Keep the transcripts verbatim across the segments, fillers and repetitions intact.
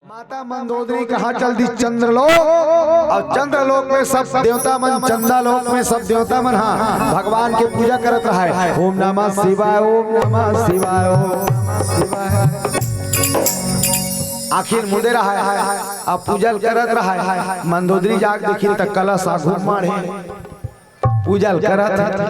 माता मंदोदरी कहाँ चल दी? चंद्रलोक। अउ चंद्रलोक में सब देवता मन, चंदा लोक में सब देवता मन, हाँ, भगवान के पूजा करत रहय। ओम नमः शिवाय, ओम नमः शिवाय, ओम नमः शिवाय। आखिर मुदे रहय, अउ पूजा ल करत रहय। मंदोदरी जाके देखिन त कलश आघू माढ़े, पूजा ल करत हे।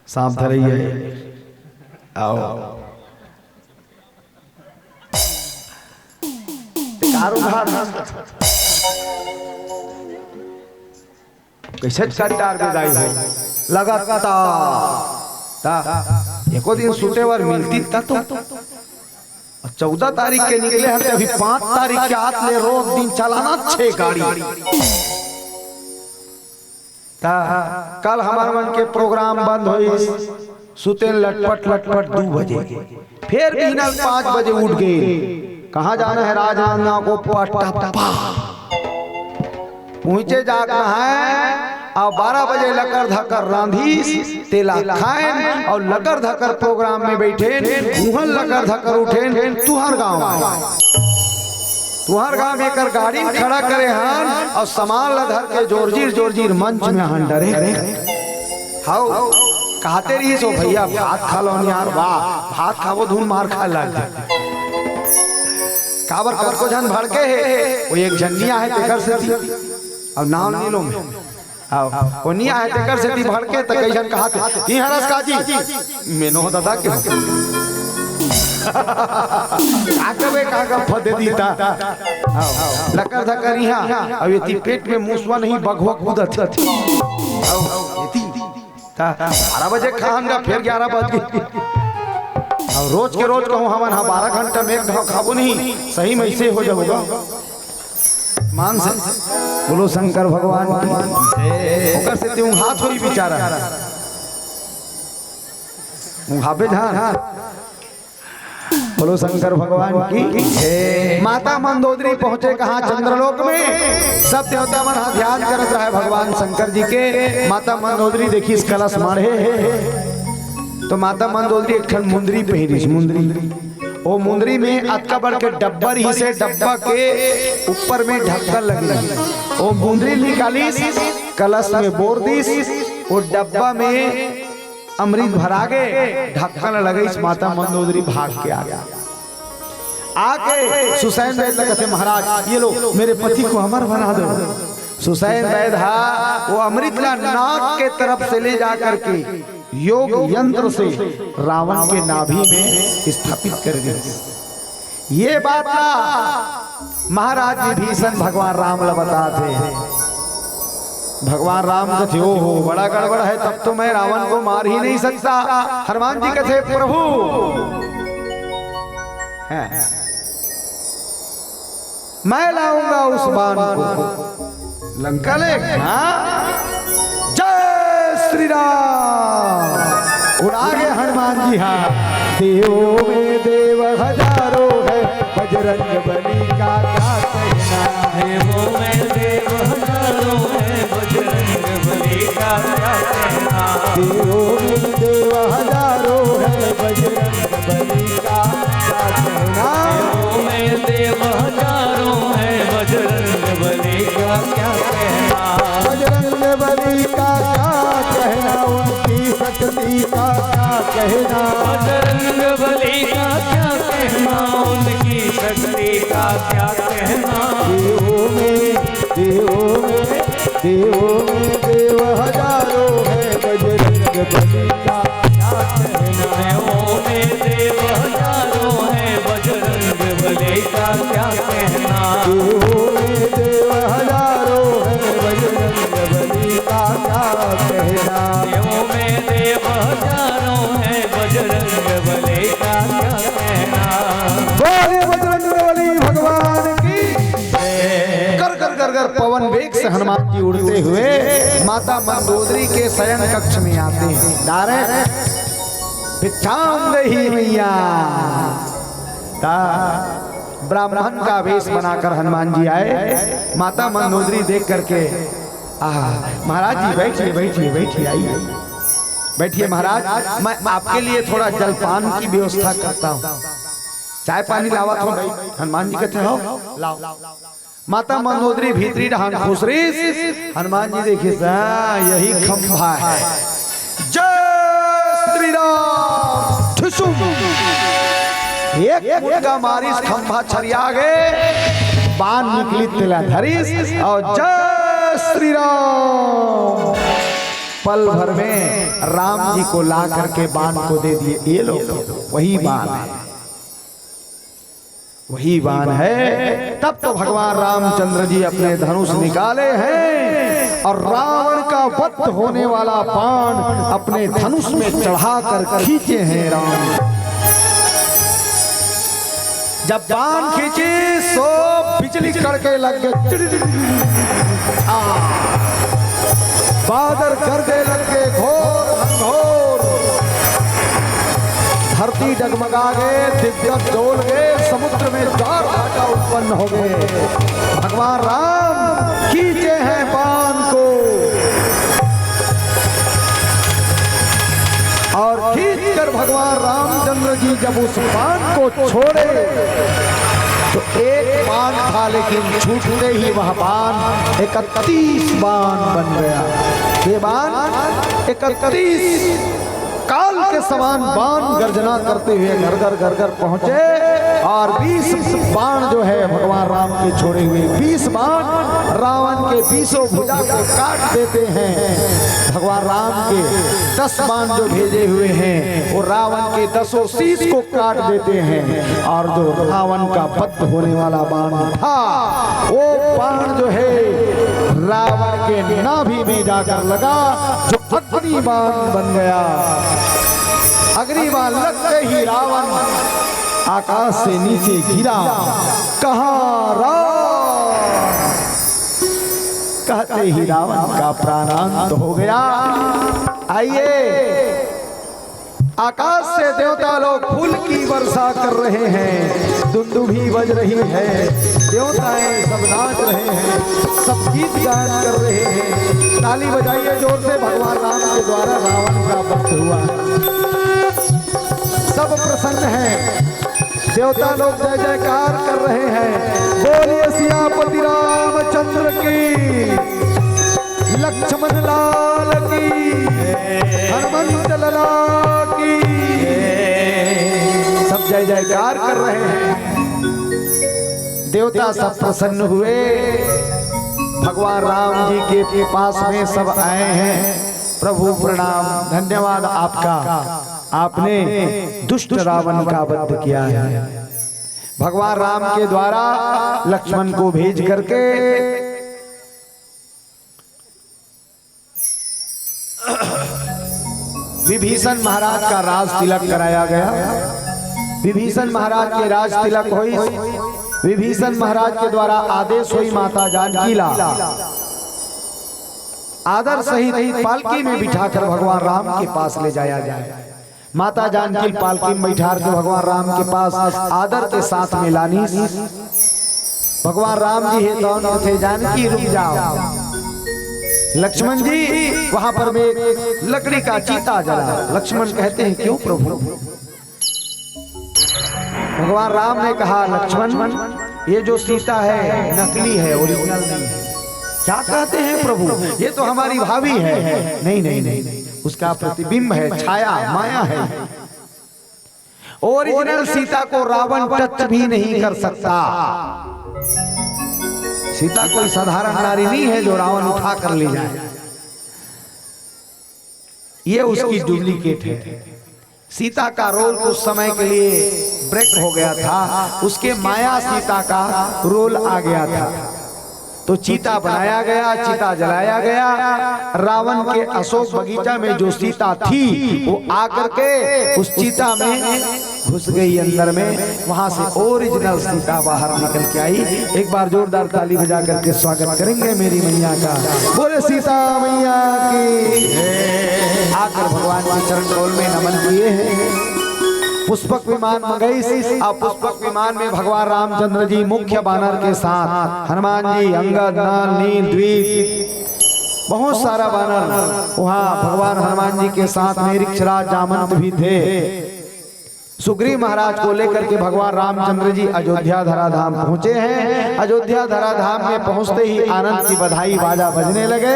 सांप धरइया हे। आओ। कारो धार। कइसे चट्टार बेदाई हो। लगातार। ता, एको दिन सुते बर मिलतिस त तो। चौदह तारीख के निकले हन, अभी पाँच तारीख के आत ले रोज दिन चलाना छह गाड़ी। ता कल हमर मन के प्रोग्राम बंद होइस, सुतेन लटपट लटपट दू बजे, फेर बिहनल पाँच बजे उठ गे। कहाँ जाना हे? राजनांदगांव को पटप्पा। पहुँचे जात हे, अउ बारह बजे लकर धकर रांधिस, तेला खाएन अउ लकर धकर प्रोग्राम में बइठेन, उहन लकर धकर उठेन, तुंहर गांव आए। तुंहर गांव में एकर गाड़ी खड़ा करे हन अउ सामान ला धर के जोरजीर जोरजीर मंच में हन डरे। हव, कहते रहिस ओ भइया, भात खा लो न यार, वाह, भात खाबो धुन मार खाए लग जाए। काबर कतको झन भड़के हे, ओ एक झन नइ आहे तेकर सेती। अउ नांव नइ लूं मैं। हव, ओ नइ आहे तेकर सेती भड़के त कई झन कहत हे, "इहाँ रस काजी।" मैं नोहंव ददा के हो। का कबे का का फदे दीता। हव, लकर धकर इहाँ, अउ एती पेट में मुसवा नहीं, बघवा कूदत हे। हव, एती। ता बारह बजे खाहन गा, फेर ग्यारह बज गे। अउ रोज के रोज कहूँ हमन हा बारह घंटा में एक घाव खाबो नहीं, सही में अइसे हो जाहू गा। मान से बोलो शंकर भगवान की। ओकर सेती ऊंघात होही बेचारा। ऊंघाबे झन। बोलो शंकर भगवान की। माता मंदोदरी पहुंचे कहाँ? चंद्रलोक में। सब देवता मन हा ध्यान करत रहय भगवान शंकर जी के। माता मंदोदरी देखिस कलश माढ़े हे। तो माता मंदोदरी एक ठन मुंदरी पहिरिस, मुंदरी। ओ मुंदरी में अतका बड़ के डब्बा रहिस हे, डब्बा के ऊपर में ढक्कन लगे रहिस। ओ मुंदरी निकालिस, कलश में बोर दिस, ओ डब्बा में अमृत भरा गे, ढक्कन लगइस, माता मंदोदरी भाग के आ गे। आके सुसैन वैद ल कथे, "महाराज, ये लो, मेरे पति को अमर बना दो।" सुसैन वैद हा वो अमृत ला नाक के तरफ से ले जा करके योग यंत्र से रावण के नाभि में स्थापित कर दे। ये बात ला महाराज विभीषण भगवान राम ला बतात हे। भगवान राम कथे, "ओहो, बड़ा गड़बड़ है, तब तो मैं रावण को मार ही नहीं सकता।" हनुमान जी कथे, "प्रभु, हैं, मैं लाऊंगा उस बाण को।" लंका ले, हाँ? जय श्री राम। उड़ा गे हनुमान जी, हाँ। देवों में देव हजारों है, बजरंग बली का क्या कहना। देवों में देव हजारों है, बजरंग बली का क्या कहना। देवों में देव हजारों है, बजरंग बली का क्या कहना। देवों में देव हजारों है, बजरंग बली का क्या कहना। बजरंग बली का क्या कहना, उनकी शक्ति का क्या कहना। बजरंग बली का क्या कहना, उनकी शक्ति का क्या कहना। देवों में, देवों में, देवों में देव हजारों है, बजरंग बली का क्या कहना। देवों में देव हजारों है, बजरंग बली का क्या कहना। देवों में देव हजारों है, बजरंग बली का क्या कहना। देवों में देव हजारों है, बजरंग बली का क्या कहना। बोलिए बजरंग बली भगवान की। कर कर कर कर पवन वेग से हनुमान जी उड़ते हुए माता मंदोदरी के शयन कक्ष में आते हैं। डायरेक्ट भिक्षाम देही मैया। ता ब्राह्मण का वेश बनाकर हनुमान जी आए। माता मंदोदरी देख करके, "आह, महाराज जी, बैठिए, बैठिए, बैठिए, आइए।" बैठिए महाराज, मैं आपके लिए थोड़ा जलपान की व्यवस्था करता हूँ। चाय पानी लावत हूँ भाई। हनुमान जी कहते हो, लाओ। माता मंदोदरी भीतरी डहान खुसरिस। हनुमान जी देखिस, हाँ, यही खंभा है। जय श्री राम। ठुसुम। एक मुटका मारिस, खंभा छरिया गे, बाण निकली, तेला धरिस और जय श्री राम। पल भर में राम जी को ला करके बाण को दे दिए। ये लो, वही बाण है, वही बाण है। तब तो भगवान रामचंद्र जी अपने धनुष निकाले हैं और रावण का वध होने वाला बाण अपने धनुष में चढ़ा कर खींचे हैं राम। जब बाण खींची, सो बिजली कड़के लग गए। आ, बादल गरजे लग गए, घोर घनघोर। धरती डगमगा गए, दिग्गज डोल गए, समुद्र में ज्वार भाटा उत्पन्न हो गए। भगवान राम खींचे हैं बाण को, और खींचकर भगवान रामचंद्र जी जब उस बाण को छोड़े, तो एक बाण था, लेकिन छूटते ही वह बाण इकतीस बाण बन गया। ये बाण इकतीस काल के समान बाण गर्जना करते हुए घर घर घर घर पहुंचे और बीस बाण जो है भगवान राम के छोड़े हुए, बीस बाण रावण के बीसों भुजा को काट देते हैं। भगवान राम के दस बाण जो भेजे हुए हैं, वो रावण के दसों शीश को काट देते हैं। और जो रावण का वध होने वाला बाण था, वो बाण जो है रावण के नाभि में जाकर लगा, जो अग्नि बाण बन गया। अग्नि बाण लगते ही रावण आकाश से नीचे गिरा। कहा, राम? कहते ही रावण का प्राणांत हो गया। आइए, आकाश से देवता लोग फूल की वर्षा कर रहे हैं, दुंदुभी बज रही है, देवताएं सब नाच रहे हैं, सब गीत गायन कर रहे हैं। ताली बजाइए जोर से, भगवान राम के द्वारा रावण का वध हुआ। सब प्रसन्न हैं, देवता लोग जय जयकार कर रहे हैं। बोलिए सियापति रामचंद्र की, लक्ष्मण लाल की, हनुमंत लाला की। सब जय जयकार कर रहे हैं। देवता सब प्रसन्न हुए। भगवान राम जी के पास में सब आए हैं। प्रभु प्रणाम, धन्यवाद आपका, आपने दुष्ट रावण का वध किया है। भगवान राम के द्वारा लक्ष्मण को भेज करके विभीषण महाराज का राज तिलक कराया गया। विभीषण महाराज के राज तिलक हुई। विभीषण महाराज के द्वारा आदेश हुई, माता जानकी ला आदर सहित पालकी में बिठाकर भगवान राम के पास ले जाया जाए। माता जानकी पालकी में बैठार के भगवान राम के पास आदर के साथ में लानी। भगवान राम जी हे तौन थे, जानकी रुक जाओ, लक्ष्मण जी वहां पर मैं एक लकड़ी का चीता जला। लक्ष्मण कहते हैं, क्यों प्रभु? भगवान राम ने कहा, लक्ष्मण, ये जो सीता है नकली है, ओरिजिनल नहीं है। क्या कहते हैं प्रभु, ये तो हमारी भाभी है। नहीं, नहीं, नहीं, उसका प्रतिबिंब है, छाया, माया है। ओरिजिनल सीता को रावण टच भी नहीं कर सकता। सीता कोई साधारण नारी नहीं है जो रावण उठा कर ले जाए। ये उसकी डुप्लीकेट है। सीता का रोल कुछ समय के लिए ब्रेक हो गया था, उसके माया सीता का रोल आ गया था। तो चीता बनाया गया, चीता जलाया गया। रावण के अशोक बगीचा में जो सीता थी, वो आकर के उस चीता में घुस गई अंदर में, वहां से ओरिजिनल सीता बाहर निकल के आई। एक बार जोरदार ताली बजा करके स्वागत करेंगे मेरी मैया का। बोले सीता मैया की। आकर भगवान के चरण कमल में नमन किए हैं। पुष्पक विमान मंगईस, और पुष्पक विमान में भगवान रामचंद्र जी मुख्य बानर के साथ, हनुमान जी, अंगद, नल, नील, द्वीप, बहुत सारा बानर वहाँ भगवान हनुमान जी के साथ में ऋक्षराज जामंत भी थे। सुग्रीव महाराज को लेकर के भगवान रामचंद्र जी अयोध्या धराधाम पहुंचे हैं। अयोध्या धराधाम में पहुंचते ही आनंद की बधाई बाजा बजने लगे।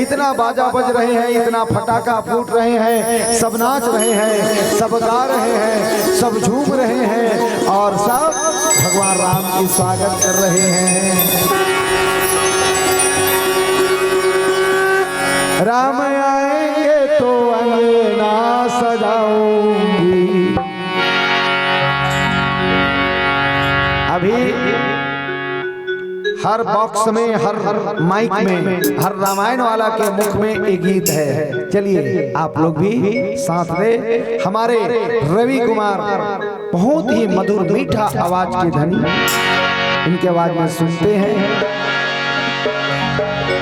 इतना बाजा बज रहे हैं, इतना फटाका फूट रहे हैं, सब नाच रहे हैं, सब गा रहे हैं, सब झूम रहे हैं और सब भगवान राम की स्वागत कर रहे हैं। राम आएंगे तो अंगना सजाऊंगी। अभी हर बॉक्स में, हर माइक में, हर रामायण वाला के मुख में एक गीत है। चलिए आप लोग भी साथ में। हमारे रवि कुमार बहुत ही मधुर मीठा आवाज के धनी, इनके आवाज में सुनते हैं।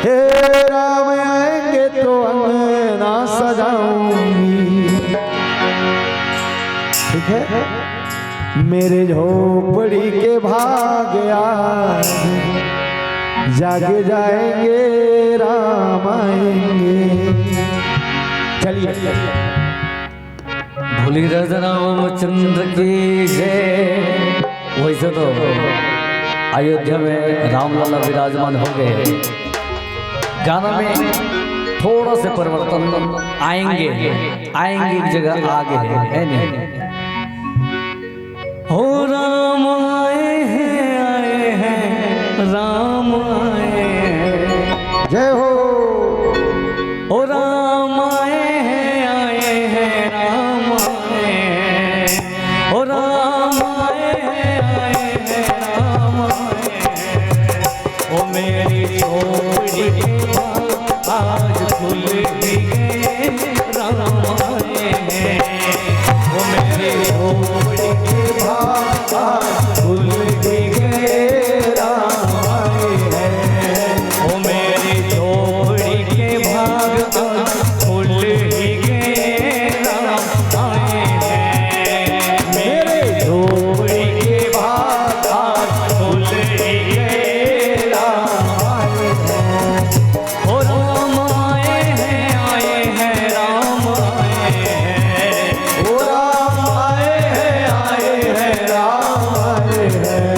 हे राम आएंगे तो अंगना सजाऊंगी। ठीक है, मेरे झोपड़ी के भाग आज जाग जाएंगे, राम आएंगे। चलिए। भोले राजा रामचंद्र की जय। वैसे तो अयोध्या में रामलला विराजमान हो गए, गाना में थोड़ा से परिवर्तन आएंगे, आएंगे की जगह आ गए हैं, है नहीं? हो राम आए हैं, आए हैं, राम आए हैं। जय हो। ओ राम आए हैं, आए हैं, राम आए हैं। ओ राम आए हैं, आए हैं, राम आए हैं। ओ मेरी झोपड़ी के बाग आज खुल ही गए, राम आए हैं। ओ मेरी झोपड़ी के बाग आज खुल ही गए, राम आए हैं। ओ मेरी झोपड़ी के बाग आज खुल ही गए, राम आए हैं। मेरे झोपड़ी के बाग आज खुल ही गए, राम आए हैं। ओ राम आए हैं, आए हैं, राम आए हैं। ओ राम आए हैं, आए हैं, राम आए हैं।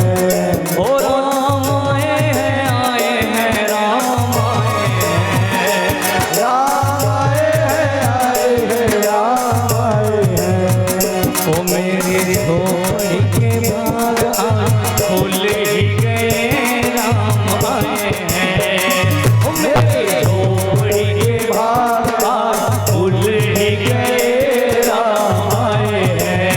ओ राम आए हैं, आए हैं, राम आए हैं। राम आए हैं, आए हैं, राम आए हैं। ओ मेरी झोपड़ी के बाग आज खुल ही गए, राम आए हैं। ओ मेरी झोपड़ी के बाग आज खुल ही गए, राम आए हैं।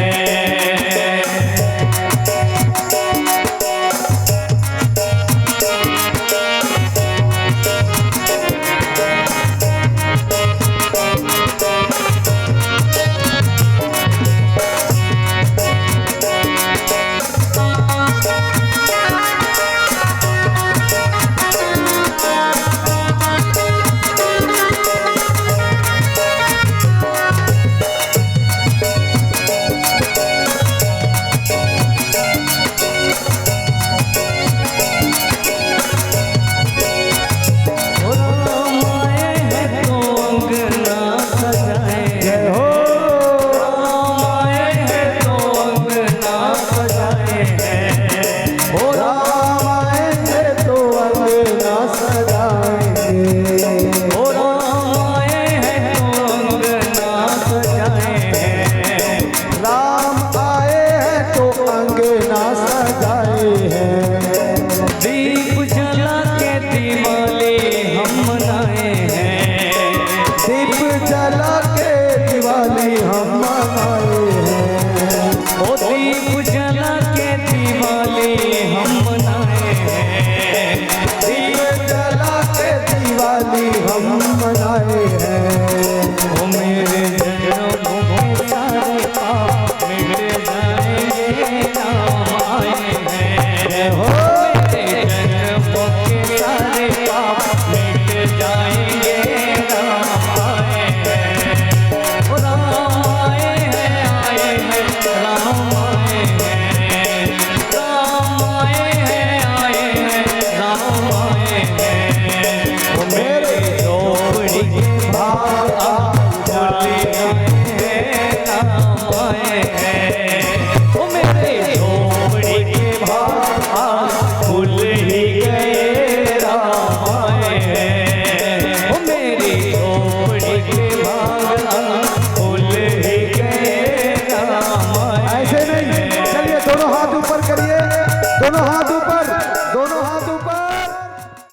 कोनो ह